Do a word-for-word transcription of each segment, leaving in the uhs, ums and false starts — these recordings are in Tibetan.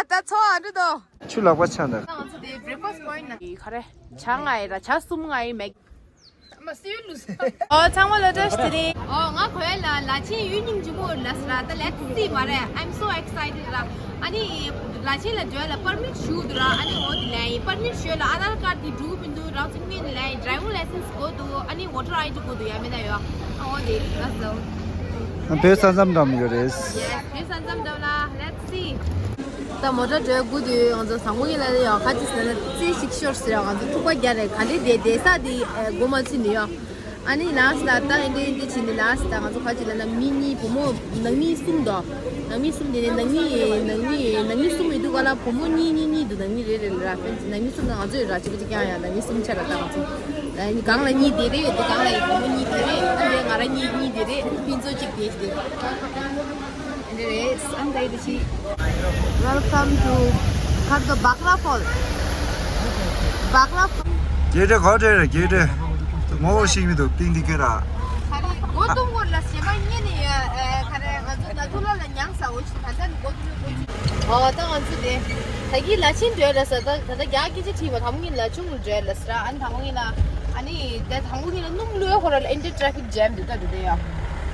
ད་ཚོ་ཨ་འདྲ་དོ། ཆུ་ལག་པ་ཆག་འདུག་ང་ཚོ་དེ་breakfast point ན། ག་རེ། ཇ་ལྔ་ཡི་ར་ཇ་གསུམ་ལྔ་ཡི་མེག་མ་སིའུ་ལུས། ཨོ་ཚང་མ་ལ་བཀྲ་ཤིས་བདེ་ལེགས། ཨོ་ང་གོ་ཡ་ལ་ལ་ཆེན་ཡུལ་སྙིང་རྗེ་མོ་ལ་སི་ར་ད་let's see མ་རེད། I'm so excited ར། ཨ་ནི་ལ་ཆེན་ལ་འགྲོ་ཡ་ལ་permit ཞུ་འདུག་ར། ཨ་ནི་འོ་དེ་ལ་ཡིན་permit ཞུ་ཡ་ལ་Aadhaar card དེ་འགྲུབ་མི་འདུག་རང་ཚོ་མི་ལ་ཡིན་driving license དགོས་འདུག་ཨ་ནི་voter I D དགོས་འདུག་ཡ་མེད་ན་ཡོད། ཨ་འོ་དེ་ལ་སོ། བོད་ས་མཚམས་འགྲམ་ཡོད་རེད། Yes བོད་ས་མཚམས་འགྲམ་ལ་let's see། ད་མོ་ཊ་བྲོས་སྒུག་དུས་ང་ཚོ་བཟང་མོ་ཡིན་ལ་ཡང་ཁ་ཅིག་ཟེར་ན་རྩེ་ཞིག་ཤོར་ཟེར་ཡང་ང་ཚོ་ཐུག་པ་རྒྱག་རེད། ག་འདྲའི་བསྡད་བསྡད་ས་དེ་སྒོ་མ་ཚུད་ནས་ཡོད། ཨ་ནི་ལགས་ད་ད་ཨེ་འདྲ་ཨེ་འདྲ་བྱས་ནས་ལགས་ད་ང་ཚོ་ཁ་ཅིག་ལ་ན་མི་གཉིས་བུ་མོ་ནང་མི་གསུམ་འདུག་ནང་མི་གསུམ་དེ་ནས་ནང་མི་ནང་མི་ནང་མི་གསུམ་མི་འདུག་ག་ལ་བུ་མོ་གཉིས་གཉིས་གཉིས་འདུག་ནང་མི་རེ་རེ་ལ་ར་ཕན་ནང་མི་གསུམ་ན་ང་ཚོ་ཡོད་ར་བྱེད་པ་ཅིག་ཀྱང་ཡང་ནང་མི་གསུམ་ཆ་ར་ད་ང་ཚོ་སྒང་ལ་གཉིས་དེ་རེད། དེ་སྒང་ལ་ཡི་བུ་མོ་གཉིས་དེ་རེད། ཨ་ནི་ང་ར་གཉིས་གཉིས་དེ་རེད། ཕན་ཚུན་གཅིག་དེ་དེ། Anyways, I'm ready to see. Welcome to ཁར་དོ་Bakla Fall. Bakla Fall. རྒྱས་འབྲས་གོ་འབྲས་རེད་རྒྱས་འབྲས། ངོ་བོ་ཤེས་མི་འདུག་པིང་འདི་ཁེ་ར། ག་རེ་མགོ་སྟོང་སྐོར་ལ་ཞེ་མ་ཉེ་ནས་ཡ་ག་རེ་ང་ཚོ་ན་ཐུ་ལ་ལ་མྱངས་ས་འོ་ཞིག་ད་ལྟ་ནི་མགོ་སྟོང་སྐོར་ཅིག་ཨོ་ད་ང་ཚོ་དེ་ད་གི་ལ་ཆེན་འགྲོ་ལ་ས་ད་ད་ད་རྒྱ་སྐད་ཆ་དྲིས་པ་དང་མོ་ངི་ལ་ཆུང་ངུ་འགྲོ་ལ་ས་ར་ཨ་ནི་དང་མོ་ངི་ལ་ཨ་ནི་དེ་དང་མོ་ངི་ལ་སྣུམ་བླུགས་ཡ་ཁོ་ར་ལ་ཨེ་འདྲ་traffic jam འདི་ད་འདི་དེ་ཡ།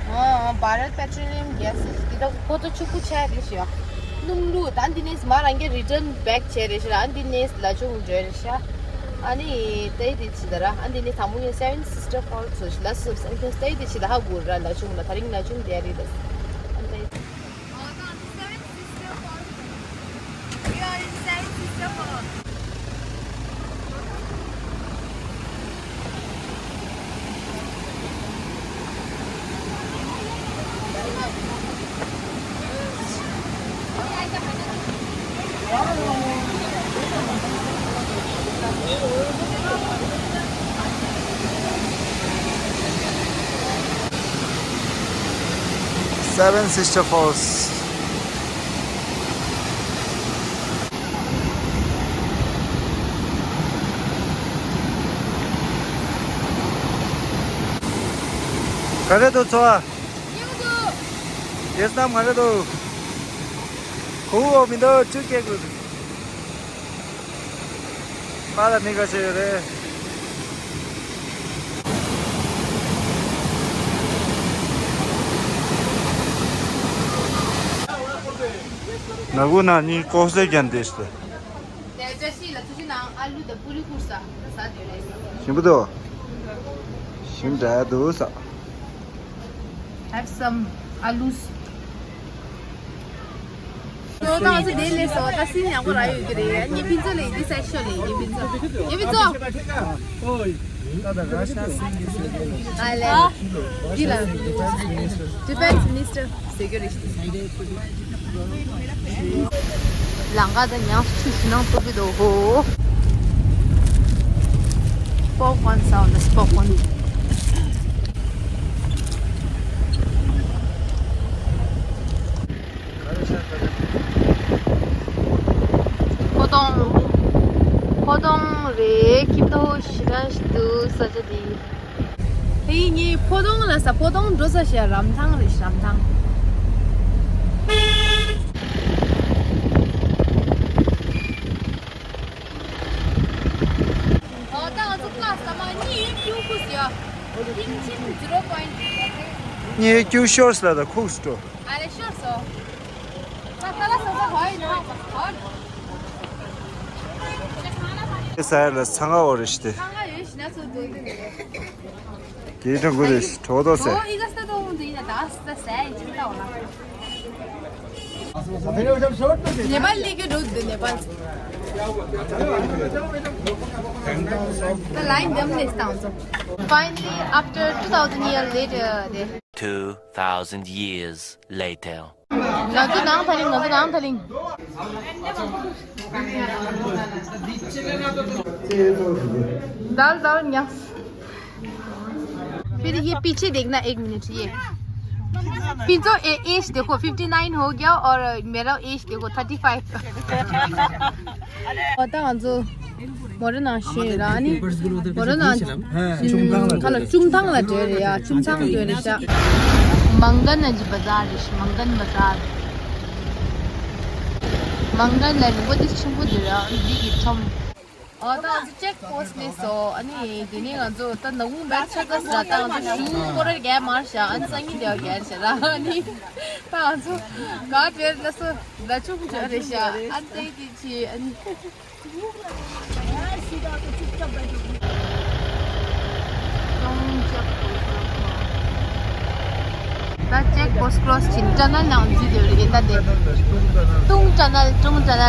ཨ་Bharat Petroleum Gas འདི་ད་ཁོ་ཚོ་ཕྱུག་པོ་ཆགས་རེད་ཤི་ཡ། སྣུམ་བླུགས་ད་འདི་ནས་མ་རང་གི་return back བྱས་རེད་ཤི་ར་ཨ་འདི་ནས་ལ་ཆུང་འགྲོ་རེད་ཤ། ཨ་ནི་དེ་དེ་ཅི་ད་ར་ཨ་འདི་ནས་དང་མོ་ངི་Seven Sister Falls ལ་སུ་སེམས་ཁྱོད་དེ་དེ་ཅི་ད་ཧ་གོ་ར་ལ་ཆུང་ལ་ད་རིང་ལ་ཆུང་དེ་རེད་ད། ཨ་འདི། Seven Sister Falls. We are in Seven Sister Falls. Seven Sister Falls. ག་རེ་འདུག་ཚོ། ཡེས་ནམ་ག་རེ་འདུག་ཁོ་བོ་མི་འདུག་ཅུ་སྐད་དགོས་འདུག་པཱ་ལགས་མི་ཁ་ཤས་ཡོད་རེད། ནག་པོ་ནག་ཉིན་ལྐོག་ཟ་རྒྱན་ཏེ་ཤི། ཞིམ་པོ་འདུག་ཞིམ་དྲགས་འདུག་ས། Have some alus. ད་ང་ཚོ་དེ་ལས་སོ་ད་སྲིད་ཡག་པོ་རག་ཡོད་ཀྱི་རེད། ངའི་ཕན་ཚུན་ལ་ཡིན་འདི་ས་ཤོ་ལས་ངའི་ཕན་ཚུན་ངའི་ཕན་ཚུན། ཨ་ལས། འདི་ལ། Defense Minister ཟེར་གྱི་རེད། ལང་ཀ་ད་ཉང་ཆུ་ཤི་ནང་ཏོ་པི་དོ་ཧོ། Popcorn sound, popcorn. ཕོ་ཏོང་། ཕོ་ཏོང་རེད། ཁྱིམ་ཐོག་ཞི་དྲག་ཞིག་འདུག་ས་ཆ་འདི། ཨེ་ངའི་ཕོ་ཏོང་ལ་ས་ཕོ་ཏོང་འགྲོ་ས་ཞེ་རམ་ཐང་རེད་རམ་ཐང་། ཨོ་ད་ང་ཚོ་ཀླ་ས་མ་གཉིས་ཡོད་ཀྱུ་ཁུ་སི་ཡ། ཏིང་ཆིན་zero point། གཉིས་ཡོད་ཀྱུ་ཤོར་ས་ལ་ད་ཁུག་སི་ཏོ། ཨ་ལེ་ཤོར་སོ། ད་ད་ལ་ས་ས་ཧོ་ཡིན་ན་ཧོ། ས་ཡ་ལ་ཚང་ག་འོ་རེ་ཤི་ཏེ། ཚང་ག་ཡོད་ཤི་ན་ཚོ་དུ་དུ་རེད། དེའི་དྲང་གུ་རེ་ཤི་གྲོགས་ཏོ་ཟེར། ཨོ་ཨི་ག་ས་ཏོ་འོང་དུ་ཡིན་ན་ད་ས་ས་ཡ་ཡིན་ཅི་ལྟ་འོ་ལ། Nepal ལི་གི་རུ་དུ་Nepal། The line them list down so. Finally, after two thousand years later, they Two thousand years later. ང་ཚོ་ནང་ཐ་ལིང་། ང་ཚོ་ནང་ཐ་ལིང་། दाल दाल न्यास। फिर ये पीछे देखना एक मिनट, ये पिंचो ए-, एज देखो, fifty nine हो गया और मेरा एज देखो, थर्टी फ़ाइव। पता हाँ जो मोरो नाम शेरा नी। मोरो नाम चुंगथांग ला टेरे या, चुंगथांग टेरे शा। मंगन अजी बाजार दिश, मंगन बाजार। མང་གྲལ་ལ་རིན་པོ་ཆེ་ཆེན་པོ་འདི་ར་འདི་གི་ཁྲོམ། ཨོ་ད་ང་ཚོ་ཅེག་པོ་སི་ཊི་སླེབས་སོང་། ཨ་ནི་དེ་ནས་ང་ཚོ་ད་ནག་ཁུང་བར་ཆ་ཚ་ཟ། ད་ང་ཚོ་ཞུ་སྐོར་ར་རྒྱག་མར་བཞག་ཨ་ནི་སང་ཉིན་དེ་བ་རྒྱག་བྱ་ར། ཨ་ནི་ད་ང་ཚོ་ག་བེར་ན་སོ་ལ་ཆུང་ཆུང་རེད་ཤག་ཨ་ནི་དེ་དེ་ཆི་ཨ་ནི། ད་ཅེག་པོ་སི་ཊི་ཀྲོ་སི་ཕྱིན་ཊ་ནལ་ནང་འཛུལ་འདོད་རེད། ད་དེ་ཏུང་ཊ་ནལ་ཏུང་ཊ་ནལ།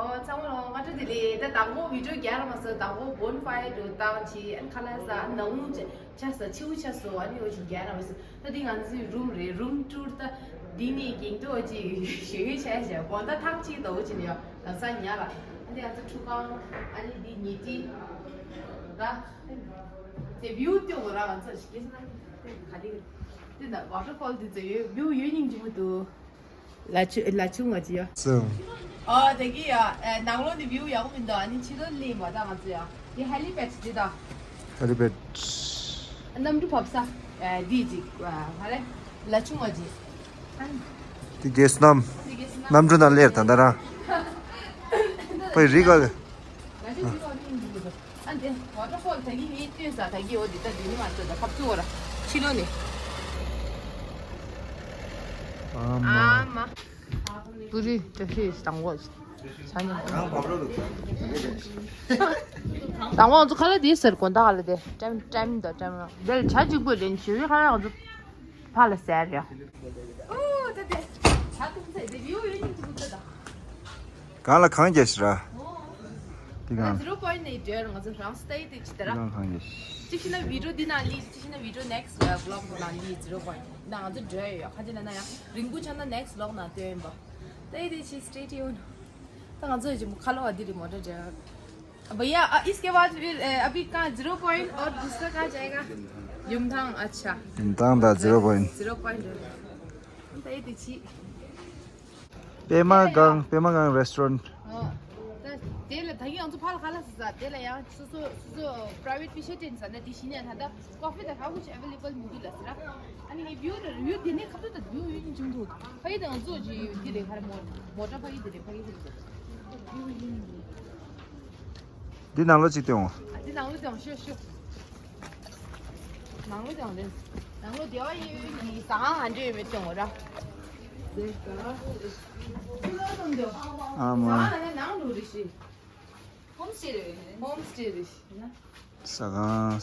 ཨོ་ཚང་མ་ལ་སྔ་དྲོ་བདེ་ལེགས། ད་དང་པོ་བི་ཌིའོ་རྒྱག་ར་མ་སོང་། དང་པོ་བོན་ཕ་ཡར་འགྲོ་བཏང་བྱས་ཨ་ནི་ཁ་ལག་ཟ། ཨ་ནི་ནག་ཁུང་ཆ་ཆ་ཟ་ཆིའུ་ཆ་སོ། ཨ་ནི་འོ་ཅིག་རྒྱག་ར་མ་སོང་། ད་འདི་ང་ཚོའི་རུམ་རེད། རུམ་ཊུར། ད་འདི་ནས་གིང་ཏོ་ཅིག་ཞུ་ཡོད་བྱས་བྱས་དགོང་དག་ཐག་གཅིག་ཏུ་འོ་ཅིག་ནས་ཡོང་ལམ་སང་ཉལ་ལ། ཨ་འདི་ང་ཚོ་ཁྲུས་ཁང་། ཨ་ནི་འདི་ཉལ་ཁྲི། ད་དེ་བིའུ་སྟོན་དགོས་ར། ང་ཚོ་ཞིག་གེ་སོང་ན་དེ་ག་དེ་དེ་ན་ཝ་ཊར་ཕོལ་འདི་ཚོ་ཡོད། བིའུ་ཡོད་སྙིང་རྗེ་མོ་འདུག་ལ་ཆུ་ལ་ཆུང་བ་ཅི་ཡ། སོ། ཨ་དེ་གི་ཡ། ཨ་ནང་ལོགས་ནས་བིའུ་ཡག་པོ་མི་འདུག་ཨ་ནི་ཕྱི་ལོགས་ལ་མ་ད་ང་ཚོ་ཡ། དེ་ཧེ་ལི་པེཌ་འདི་ད། ཧེ་ལི་པེཌ། གནམ་གྲུ་བབས་ས། ཨ་འདི་ཅིག་ཨ་ག་རེ། ལ་ཆུང་བ་ཅིག་དེ་རྒྱལ་སྣམ། དེ་གི་སྣམ། གནམ་གྲུ་ནང་སླེབས་ད་ད་ར། པའི་རི་ག་ལ། ང་ཚོ་འདི་ལོག་ནས་འདུག་གོ། ཨ་འདི་ཝ་ཊར་ཕོལ་ད་གི་ངས་སྟོན་ས། ད་གི་འོ་འདི་ད་འདི་ནི་མ་ཚོད་ད་ཁབ་ཚུ་འོ་ར། ཕྱི་ལོགས་ནས། ཨ་མ། ཨ་མ། པུ་རི་བཀྲ་ཤིས་དང་པོ། ཆ་མཉམ། དང་པོ་ང་ཚོ་ཁ་ལག་དེ་ཟེར་དགོན་བདག་ལ་དེ་ཀྲེམ་ཀྲེམ་དང་ཀྲེམ་ར་དེ་ལ་ཇ་གཅིག་པོ་རེད། ཞུ་བའི་ཁ་ལག་ང་ཚོ་ཕ་ལ་ཟེར་ཡ། ཨོ་ད་དེ་ཇ་འཐུང་ཚེ་དེ་བིའུ་ཡོད་སྙིང་རྗེ་མོ་ད། གང་ལ་གང་རྒྱག་ཤི་ར། དེ་ང་གང་། ཛི་རོ་པོ་ཡིན་ནས་སྒྲོལ། ང་ཚོ་རང་སྟེ་དེ་ཅི་ལྟར། དེ་གང་གང་རྒྱག་ཤི། གཅིག་ཤི་ན་བི་ཌིའོ་འདི་ནང་ལི། གཅིག་ཤི་ན་བི་ཌིའོ་ནེག་སི་ཊི་བི་ལོག་འདི་ནང་ལི། ཛི་རོ་པོ་ཡིན་ན་ང་ཚོ་སྒྲོལ་ཡོད། ཁ་ཅིག་ལ་ན་ཡང་རིང་པོ་ཆགས་ན་ནེག་སི་ཊི་ལོག་ནང་སྟོན་པ། དེ་དེ་ཅི་སྟེ་ཊི་ཡུན་ད་ང་ཚོ་ཡི་ཁ་ལོ་བ་འདི་རི་མོ་ཊ་སྒྲོལ། भैया, अ, इसके बाद फिर, अ, अभी कहाँ ज़ीरो पॉइंट और दूसरा कहाँ जाएगा? ཡུམ་ཐང་། अच्छा। ཡུམ་ཐང་དང་ཛི་རོ་པོ་ཡིན། ཛི་རོ་པོ་ཡིན། ད་ཡི་དེ་ཅི། པད་མ་སྒང་། པད་མ་སྒང་རེ་སི་ཊོ་རན། ཨོ། ད་དེ་ལ་ད་གིན་ང་ཚོ་ཕར་ལ་ཁ་ལག་ཟ། དེ་ལ་ཡང་སོ་སོ་སོ་སོ་པ་རའི་ཝེ་ཊི་པི་ཤེ་ཊི་ཟ་ན་དེ་བཞིན་ཡང་ད་ལྟ་ཀོ་ཕི་དང་ཧ་གོ་ཅིག་ཨ་ཝེ་ལེ་བལ་མི་འདུག་ལ་ཟེར། ཨ་ནི་ངའི་བིའུ་དེ་རི་བིའུ་དེ་ནས་ཁ་ཐུག་ད་བིའུ་ཡོད་ཉིན་བྱུང་འདུག་ཕ་ཡི་དང་ང་ཚོ་ཅི་དེ་རེད། ཁ་རེ་མོ་མོ་ཊ་ཕ་ཡི་དེ་རེད། ཕ་ཡི་དེ་རེད། འདི་ནང་ལོགས་ཅིག་སྟོན་འོང་། ཨ་འདི་ནང་ལོགས་སྟོན་འོང་། ཤོག་ཤོག་ནང་ལོགས་སྟོན་འོང་། ནང་ལོགས་བདེ་བ་ཡོད་ཀྱི་ཟ་ཁང་ཨ་འདྲ་ཡོད་མེད་སྟོན་འོང་ར། ཨ་མ། ཟ་ཁང་ནང་ནང་ལོགས་རེད་ཤི། ཧོམ་སི་ཊེ་རེད། ཧོམ་སི་ཊེ་རེད་ཤི་ན། ཟ་ཁང་།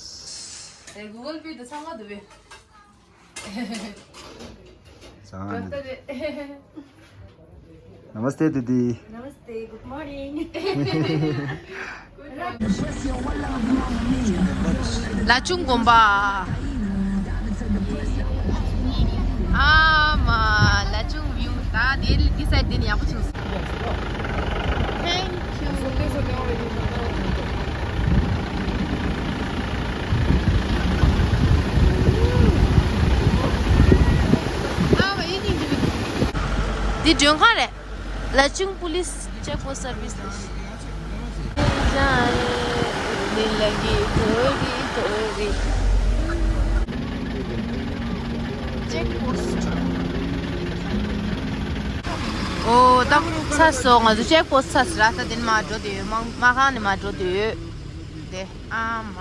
ཨེ་གུ་གལ་པེ་དུ་ཚང་མ་འདུག་པས། ཟ་ཁང་འདི། नमस्ते दीदी। नमस्ते, good morning। ལ་ཆུང་དགོན་པ། ཨ་མ། ལ་ཆུང་བིའུ། ད་དེ་དེ་སའི་དེ་ནི་ཡག་པོ་བྱུང་སོང་། Thank you. འདི་མགྲོན་ཁང་རེད། ལ་ཆུང་པུ་ལིས་ཅེག་པོ་སི་ཊི་སར་བིས་ལ། ཅེག་པོ་སི་ཊི། ཨོ་ད་ཚར་སོང་། ང་ཚོ་ཅེག་པོ་སི་ཊི་ཚར་སོང་ར། ད་དེ་ནས་མར་འགྲོ་བསྡད་ཡོད། དམག་དམག་ཁང་ནས་མར་འགྲོ་བསྡད་ཡོད། དེ་ཨ་མ།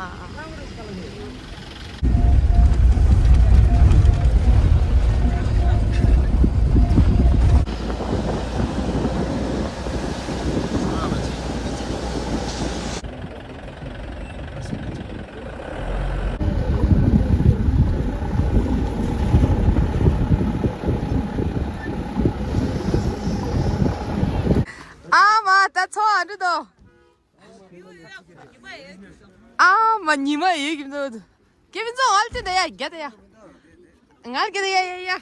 ཨ་མ་ད་ཚོ་ཨ་འདྲ་དོ། ཨ་མ་ཉི་མ་ཡོད་ཀྱི་མི་འདུག་སྐྱེ་བོ་ཚོ་ཨལ་ཏི་ད་ཡ་རྒྱ་ད་ཡ། ང་རྒྱ་ད་ཡ་ཡ་ཡ། ཡ་ཡ་ཡ་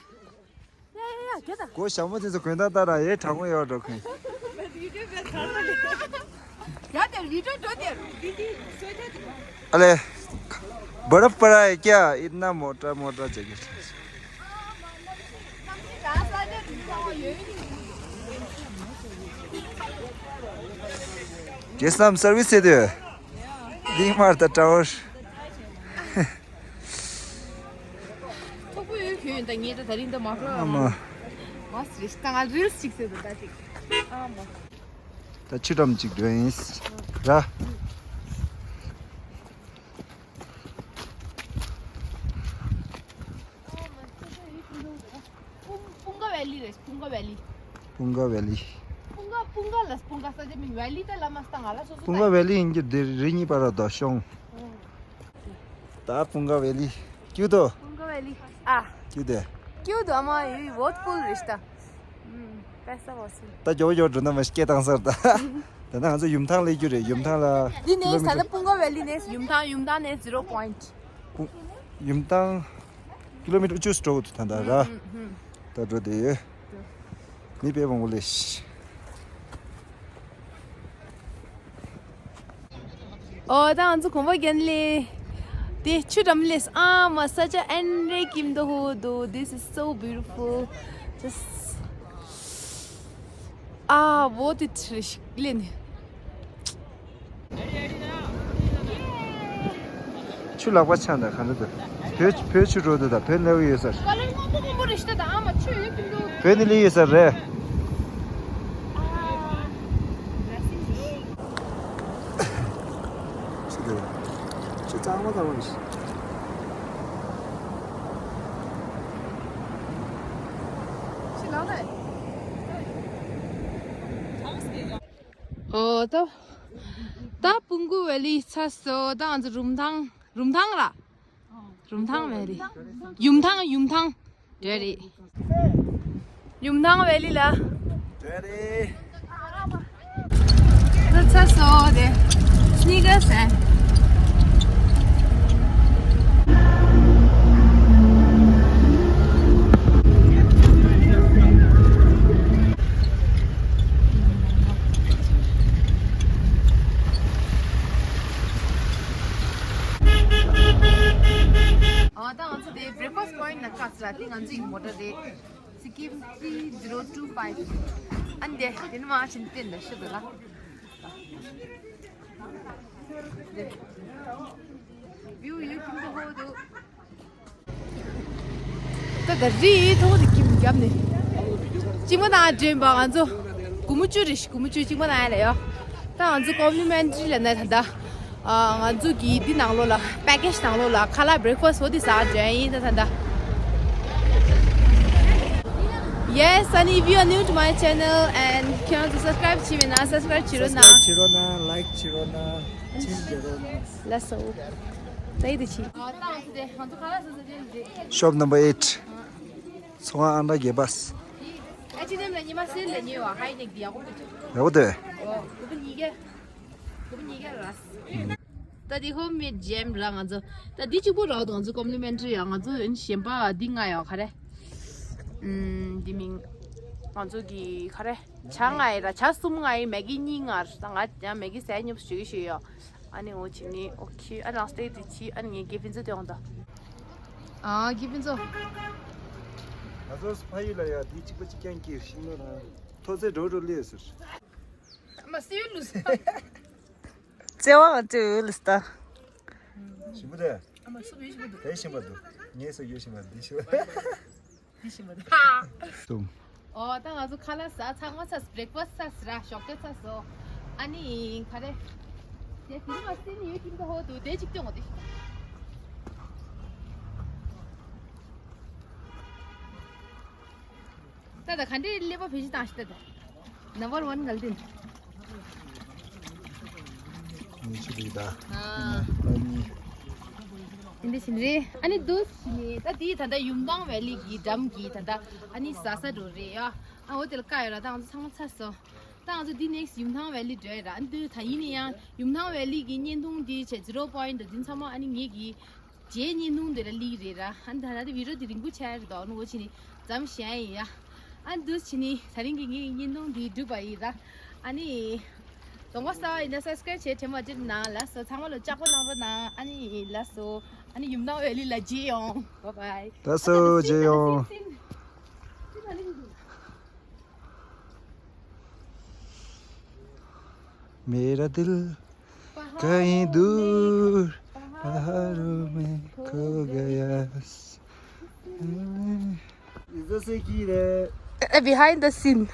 རྒྱ་ད། སྒོ་ཞྭ་མོ་དེ་ཚོ་གོན་ད་ད་ར་ཡའི་གྲང་མོ་ཡོད་འགྲོ་གིན། ཡ་དེ་བི་ཌིའོ་འགྲོ་དེ། अरे बर्फ पड़ा है क्या? इतना मोटा मोटा जैकेट। རྒྱལ་སམ་སར་བིས་བྱེད་དུས། ལིང་མར་དང་ཀྲའོ་ཤི། ཐུག་པོ་ཡོད་ཁྱོད་ཡིན་ད་ངེད་ད་ད་རིང་ད་མ་ཤོར་ཨ་མ། ཨོ་སི་རེད། ད་ང་རིལ་སི་ཅིག་བཟོས་འདུག་ད་ཅིག་ཨ་མ། ད་ཆུ་འགྲམ་ཅིག་འགྲོ་ཡིན། ར། སྤུང་ཀ་ཝེ་ལི་རེད། སྤུང་ཀ་ཝེ་ལི། སྤུང་ཀ་ཝེ་ལི། སྤུང་ཀ་སྤུང་ཀ་ལ་སྤུང་ཀ་ས་ཆ་མིན་ཝེ་ལི་ད་ལ་མ་སྟ་ང་ལ་སོ་སོ། སྤུང་ཀ་ཝེ་ལི་ཡིན་གྱི་འདིར་རི་གཉིས་བར་ལ་དོ་ཤོང་། ད་སྤུང་ཀ་ཝེ་ལི། ཀྱུ་ཏོ། སྤུང་ཀ་ཝེ་ལི། ཨ། ཀྱུ་ཏོ། ཀྱུ་ཏོ་ཨ་མ་ཡུ་ཝོ་ཊི་ཕུལ་རེད་ད། ཨུམ། པེ་ས་བོ་སི། ད་མགྱོགས་མགྱོགས་འགྲོ་ན་མ་སྐད་བཏང་སར་ད། ད་ནང་ང་ཚོ་ཡུམ་ཐང་སླེབས་རྒྱུ་རེད། ཡུམ་ཐང་ལ། འདི་ནས་ད་ལྟ་སྤུང་ཀ་ཝེ་ལི་ནས་ཡུམ་ཐང་། ཡུམ་ཐང་ནས་ཛི་རོ་པོ་ཡིན་ཊི། སྤུང་། ཡུམ་ཐང་། ཀི་ལོ་མི་ཊར་བཅུ་འགྲོ་དགོས་འདུག་ད་ད་ར། ཧུམ་ཧུམ། ད་འགྲོ་བསྡད་ཡོད། མི་དཔེ་མང་པོ་ལས། ཨོ་ད་ང་ཚོ་གོམ་པ་རྒྱག་ལེ། དེ་ཆུ་འགྲམ་ལས་ཨ་མ་ས་ཆ་ཨན་རེ་ཀིམ་དོ་ཧོ་དོ། This is so beautiful. Just ཨ་བོ་དེ་ཁྲི་ཞིག་ལེན། ཆུ་ལག་པ་ཆག་འདྲ་ག་འདྲ་འདུག་བོད་བོད་ཆུ་འགྲོ་འདུག་ད་བོད་སླེབས་ཡོད་ས་རེད། ཀ་ལར་སྔོན་པོ་སྔོན་པོ་རེད་ཤི་ད་ད་ཨ་མ་ཆུ་ཡོད་ཀྱི་འདུག་བོད་ནས་སླེབས་ཡོད་ས་རེད། ཆུ་འདུག་ཆུ་གཙང་མ་གཙང་མ་རེད་ཤི། ཤི་ལང་ལ། ཨོ་ད། ད་སྤུང་ཀ་ཝེ་ལི་ཚར་སོང་། ད་ང་ཚོ་རུམ་ཐང་། རུམ་ཐང་ར། རུམ་ཐང་ཝེ་ལི། ཡུམ་ཐང་། ཡུམ་ཐང་། འདྲ་རེད། ཡུམ་ཐང་ཝེ་ལི་ལ། འདྲ་རེད། ཚར་སོང་དེ། སི་ནི་ཀར་སི་ཨེན། ཨ་ད་ང་ཚོ་དེ་བྷི་རེག་ཕ་སི་ཊི་པོ་ཡིན་ཊི་ནང་བཀག་ཟེར་ལ། དེ་ང་ཚོ་ཡི་མོ་ཊ་རེད། སི་ཀིམ་ཐི་རི་ཛི་རོ་ཊུ་ཕའིབ། ཨ་ནི་དེ་དེ་ནི་མ་ཕྱིན་བསྟན་འདྲ་ཤི་འདུག་ལ། བིའུ་ཡུལ་ཁྱིམ་དུ་ཧོ་འདུག་ད་ད་རི་ཐོག་དེ་ཁྱིམ་རྒྱབ་ནས། གཅིག་མ་དང་འདྲེན་པ་ང་ཚོ། སྒོར་མོ་བཅུ་རེད་ཤི། སྒོར་མོ་བཅུ་གཅིག་མ་དང་ཡ་ལ་ཡོ། ད་ང་ཚོ་ཀོམ་པི་ལི་མེན་ཊི་རི་ལ་ན་ད་ད། ཨ་ང་ཚོ་གི་འདི་ནང་ལོགས་ལ་པེ་ཀེ་ཇི་ནང་ལོགས་ལ་ཁ་ལག་བྷི་རེག་ཕ་སི་ཊི་འོ་དེ་ཟ་འདྲ་ཡིན་ད་ད་ད། Yes, and if you are new to my channel and ཁྱེད་རང་ཚོ་སབ་སི་ཀ་རེབ་བྱས་མེད་ན་སབ་སི་ཀ་རེབ་བྱེད་རོགས་གནང་། སབ་སི་ཀ་རེབ་བྱེད་རོགས་གནང་། ལའེག་བྱེད་རོགས་གནང་། ཆིན་བྱེད་རོགས་གནང་། ལགས་སོ། ད་ཡིད་དུ་ཆེ། ཤོབ་ནམ་བར་ཨེཊ། ཚོང་ཁང་ཨ་མྲ་རྒྱལ་པ། ཨེ་ཆི་ཨེན་ཨེམ་ལ་ཉི་མ་སེལ་ལ་ཉོས་པ་ཧའི་ནེག་འདི་ཡག་པོ་འདུག་ཡག་པོ་འདུག་ཨོ། སྒོར་མོ་ཉིས་བརྒྱ། སྒོར་མོ་ཉིས་བརྒྱ་ར། ད་འདི་ཧོམ་མེད་ཇེམ་ར་ང་ཚོ། ད་འདི་གཅིག་པོ་རག་འདུག་ང་ཚོ་ཀོམ་པི་ལི་མེན་ཊི་རི་ཡ། ང་ཚོ་གཞན་པ་འདི་ལྔ་ཡོད་ག་རེ། ཨམ། འདི་མིང་། ང་ཚོ་གི་ག་རེ། ཇ་ལྔ་ཡོད་ར། ཇ་གསུམ་ལྔ་ཡོད། མེ་གི་གཉིས་ལྔ་ར། ད་ང་ཡང་མེ་གི་ཟས་ཉོབ་ཞུ་གི་ཞུ་ཡོད། ཨ་ནི་འོ་བྱེད་ནི་ཨོ་ཁེ། ཨ་ནང་སྟེགས་དེ་ཕྱི། ཨ་ནི་ངའི་དགེ་ཕན་ཚོ་དེ་འོང་ད། ཨ་དགེ་ཕན་ཚོ། ང་ཚོ་ཕ་ཡུལ་ལ་ཡ་དེ་གཅིག་པ་གཅིག་རྐྱང་སྐྱེས་ཤིང་ལ་ཐོག་ཚད་འགྲོ་འགྲོ་ལས་ཟེར། ཨ་མ་སི་ཡུལ་ལུས། བརྩེ་བ་ང་ཚོའི་ཡུལ་ལུས་ད། ཞིམ་པོ་དེ། ཨ་མ་སུབ་ཡོད་ཞིམ་པོ་འདུག་དེ་ཞིམ་པོ་འདུག་ངས་སུ་ཡོད་ཞིམ་པོ་འདི་ཞིམ་པོ། འདི་ཞིམ་པོ་འདུག་ཧ། ཏུམ། ཨོ་ད་ང་ཚོ་ཁ་ལག་ཟ་ཚང་མ་ཚར། བྷི་རེག་ཕ་སི་ཊི་ཚར་ར། ཞོགས་ཀས་ཚར་སོང་། ཨ་ནི་ག་རེ། དེ་དེ་རིང་ང་སི་ནི་ཡོད་ཀྱིན་ད་ཧོ་འདུག་དེ་གཅིག་སྟོན་དགོས་དེ། ད་ད་ག་འདྲའི་ཀླད་པ་བེད་སྤྱོད་བཏང་ཤི་ད་ད། ནམ་བར་ཝན་གལ་ཏིན། ཉི་ཤུ་རེད་ད། ཨ། ཨ་ནི། འདི་ཕྱིན་རེད། ཨ་ནི་འདུག་ཕྱིན་ནི་ད་དེ་ད་ལྟ་ཡུམ་ཐང་ཝེ་ལི་གི་འགྲམ་གི་ད་ལྟ་ཨ་ནི་ཟ་ས་འགྲོ་རེད་ཡ། ཨ་འོ་དེ་ལ་བཀག་ཡོད་ར། ད་ང་ཚོ་ཚང་མ་ཚར་སོང་། ད་ང་ཚོ་འདི་ནེག་སི་ཡུམ་ཐང་ཝེ་ལི་འགྲོ་ཡ་ར། ཨ་ནི་འདི་ད་ཡིན་ན་ཡང་ཡུམ་ཐང་ཝེ་ལི་གི་བརྙན་ཐུང་འདི་བྱས་ཛི་རོ་པོ་ཡིན་ཊི་འདི་ཚང་མ་ཨ་ནི་ངེད་ཀྱི། རྗེས་བརྙན་ཐུང་དེ་ལ་ལིག་རེད་ར། ཨ་ནི་ད་ད་དེ་བི་ཌི་ཡོ་དེ་རིང་པོ་ཆགས་རེད་དོ། ཨ་ནི་འོ་ཕྱིན་ནི་མཚམས་བཞག་ཡིན་ཡ། ཨ་ནི་འདུག་ཕྱིན་ནི་ད་རིང་གི་ངའི་བརྙན་ཐུང་འདི་གྲུབ་པ་ཡིན་ར། ཨ་ནི་གདོང་པ་གསར་པ་ཡིན་ན་སབ་སི་ཀ་རེབ་བྱས་དྲན་པ་ཅིག་གནང་། ལགས་སོ། ཚང་མ་ལ་ལྕགས་པོ་གནང་རོགས་གནང་། ཨ་ནི་ལགས་སོ། ཨ་ནི་ཡུམ་ཐང་ཝེ་ལི་ལ་མཇལ་ཡོང་། བཱའི་བཱའི། ལགས་སོ། མཇལ་ཡོང་། मेरा दिल कहीं दूर पहाड़ों में खो गया। इज्जत से की रे। the behind the scene.